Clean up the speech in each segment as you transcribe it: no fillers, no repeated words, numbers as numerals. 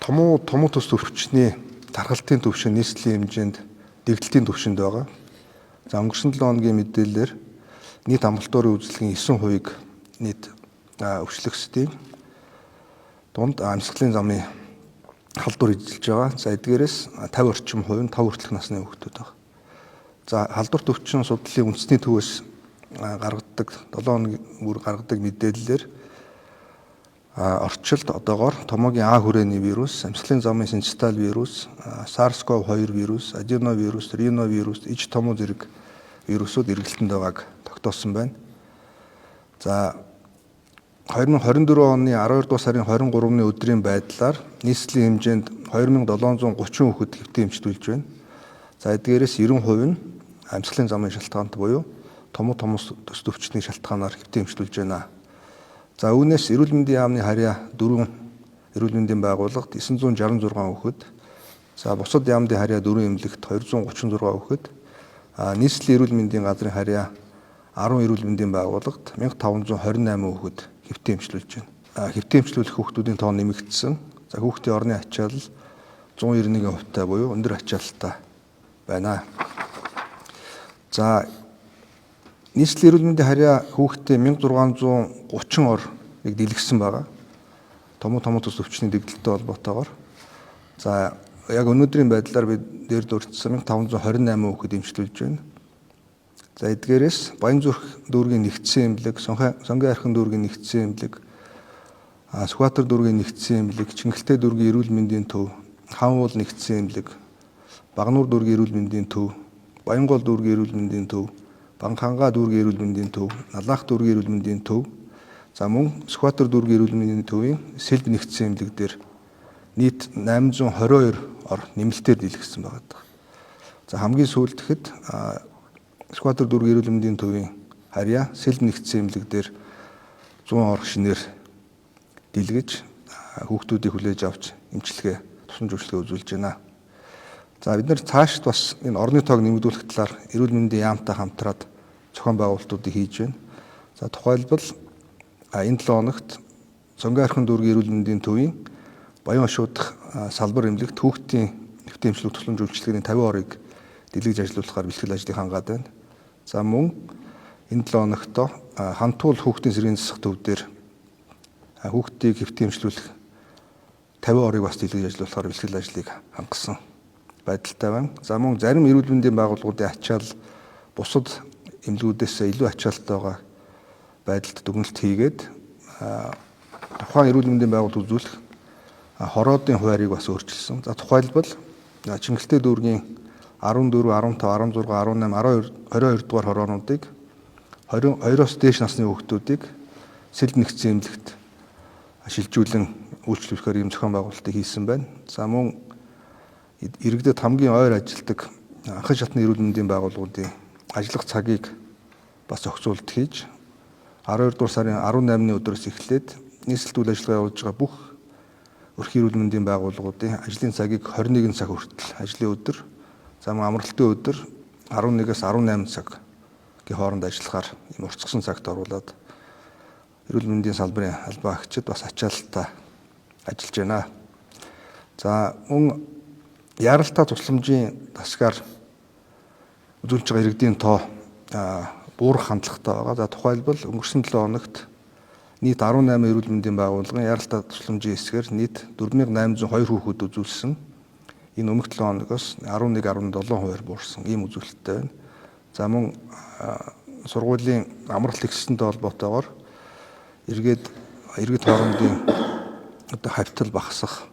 Тумуу төс өвчний тархалтын түвшин нийслэлийн хэмжээнд дэгдэлтийн түвшинд байгаа. За өнгөрсөн 7 хоногийн мэдээлэлээр нийт амбулаторийн үйлчилгээний 9%-ийг нийт өвчлөгсдийн дунд амьсгалын замын халдвар эзэлж байгаа. За эдгээрээс 50 орчим хувь нь 5 хүртэлх насны хүүхдүүд байна. За халдварт өвчин судлалын үндэсний төвөөс гаргадаг 7 хоногийн бүр гаргадаг мэдээллээр орчилд одоогоор томоогийн А хүрээний вирус, амьсгалын замын синцитал вирус, SARS-CoV-2 вирус, аденовирус, риновирус, иж томоо зэрэг вирусууд эргэлтэнд байгааг тогтоосон байна. За 2024 оны 12 дугаар сарын 23-ны өдрийн байдлаар нийслэлийн хэмжээнд 2730 хүүхэд хэвтэн эмчилүүлж байна. За эдгээрээс 90% нь амьсгалын замын шалтгаант буюу томоо төс өвчтний шалтгаанаар хэвтэн эмчилүүлж байна. За үүнээс эрүүл мэндийн яамны харьяа 4 эрүүл мэндийн байгууллагад 966 хүүхэд, за бусад яамдын харьяа 4 эмнэлэгт 236 хүүхэд, нийслэлийн эрүүл мэндийн газрын харьяа 10 эрүүл мэндийн байгууллагад 1528 хүүхэд хэвтэн эмчилүүлж байна. Хэвтэн эмчилүүлэх хүүхдүүдийн тоо нэмэгдсэн. За хүүхдийн орны ачаал 191% буюу өндөр ачаалттай байна. За нийслэлийн эрүүл мэндийн харьяа хүүхдээ 1630 орыг дэлгэсэн байгаа. Томоо төс өвчний дэгдэлтэй холбоотойгоор. За яг өнөөдрийн байдлаар бид дээр дурдсан 1528 хүүхэд эмчилүүлж байна. За эдгээрээс Баянзүрх дүүргийн нэгдсэн эмнэлэг, Сонгийн архин дүүргийн нэгдсэн эмнэлэг, Сүхбаатар дүүргийн нэгдсэн эмнэлэг, Чингэлтэй дүүргийн эрүүл мэндийн төв, Ханвуул нэгдсэн эмнэлэг, Багануур дүүргийн эрүүл мэндийн төв, Баянгол дүүргийн эрүүл мэндийн төв, Банхангаа дүүргийн эрүүл мэндийн төв, Налаах дүүргийн эрүүл мэндийн төв, за мөн Сүхбаатар дүүргийн эрүүл мэндийн төвийн сэлб нэгдсэн эмнэлэг дээр нийт 822 ор нэмэлтээр дийлгэсэн байгаа. За хамгийн сүүлд гэхэд Сүхбаатар дүүргийн эрүүл мэндийн төвийн харьяа сэлб нэгдсэн эмнэлэг дээр 100 ор шинээр дийлгэж хүүхдүүдийг хүлээж авч эмчилгээ, тусламж үйлчилгээ үзүүлж байна. За бид нар цаашд бас энэ орны тоог нэмэгдүүлэх талаар эрүүл мэндийн яамтай хамтраад зохион байгуулалтуудыг хийж байна. За тухайлбал энэ 7 хоногт Цонгийн архин дүүргийн эрүүл мэндийн төвийн Баян хошуудах салбар эмнэлэгт хүүхдийн нэвтэн эмчилгээ тусламж үйлчилгээний 50 орыг дэлгэж ажилуулахаар бэлтгэл ажлыг хангаад байна. За мөн энэ 7 хоногт Хантуул хүүхдийн сэргийн засах төв дээр хүүхдийг хэвтэн эмчлүүлэх 50 орыг бас дэлгэж ажилуулахаар бэлтгэл ажлыг хангасан байдалтай байна. За мөн зарим эрүүл мэндийн байгууллагуудын ачаал бусад эмнэлгүүдээс илүү ачаалттай байгаа байдалд дүгнэлт хийгээд тухайн эрүүл мэндийн байгууллага үзүүлэх хороодын хуваарийг бас өөрчилсөн. За тухайлбал Чингэлтэй дүүргийн 14, 15, 16, 18, 12, 22 дугаар хороонуудыг 22-оос дээш насны хүүхдүүдийг сэлб нэгдсэн эмнэлэгт шилжүүлэн үйлчлүүлэхээр ийм зохион байгуулалтыг хийсэн байна. За мөн иргэдэд хамгийн ойр ажилладаг анхан шатны эрүүл мэндийн байгууллагуудын ажиллах цагийг бас зохицуулалт хийж 12 дугаар сарын 18-ны өдрөөс эхлээд нийслэлд үйл ажиллагаа явуулж байгаа бүх өрхийн эрүүл мэндийн байгууллагуудын ажлын цагийг 21 цаг хүртэл ажлын өдөр, за мөн амралтын өдөр 11-ээс 18 цаг гийн хооронд ажиллахаар ийм уртасгасан цагт оруулаад эрүүл мэндийн салбарын албан агчид бас ачаалттай ажиллаж байна. За мөн яралтай тусламжийн тасгаар үзүүлж байгаа иргэдийн тоо буурах хандлагатай байгаа. За тухайлбал өнгөрсөн 7 хоногт нийт 18 эрүүл мэндийн байгууллагын яралтай тусламжийн хэсгээр нийт 4802 хүүхэд үзүүлсэн. Энэ өмнөх 7 хоногоос 11.7% буурсан ийм үзүүлэлттэй байна. За мөн сургуулийн амралт ихсэнтэй холбоотойгоор иргэд хоорондын одоо хавтал багасах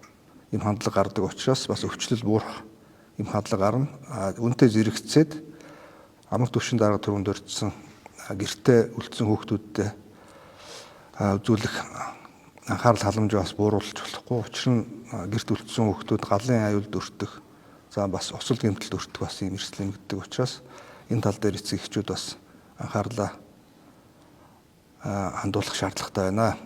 ийм хандлага гардаг учраас бас өвчлөл буурах ийм хандлага гарна. Үүнтэй зэрэгцээд амар түвшин дарга түрүүнд дурдсан гэртээ үлдсэн хүүхдүүдтэй үзүүлэх анхаарал халамж бас бууруулж болохгүй. Учир нь гэрт үлдсэн хүүхдүүд галын аюулд өртөх, за бас осол гэмтэлд өртөх бас ийм эрсдэл нэмэгддэг учраас энэ тал дээр эцэг эхчүүд бас анхаарлаа хандуулах шаардлагатай байна.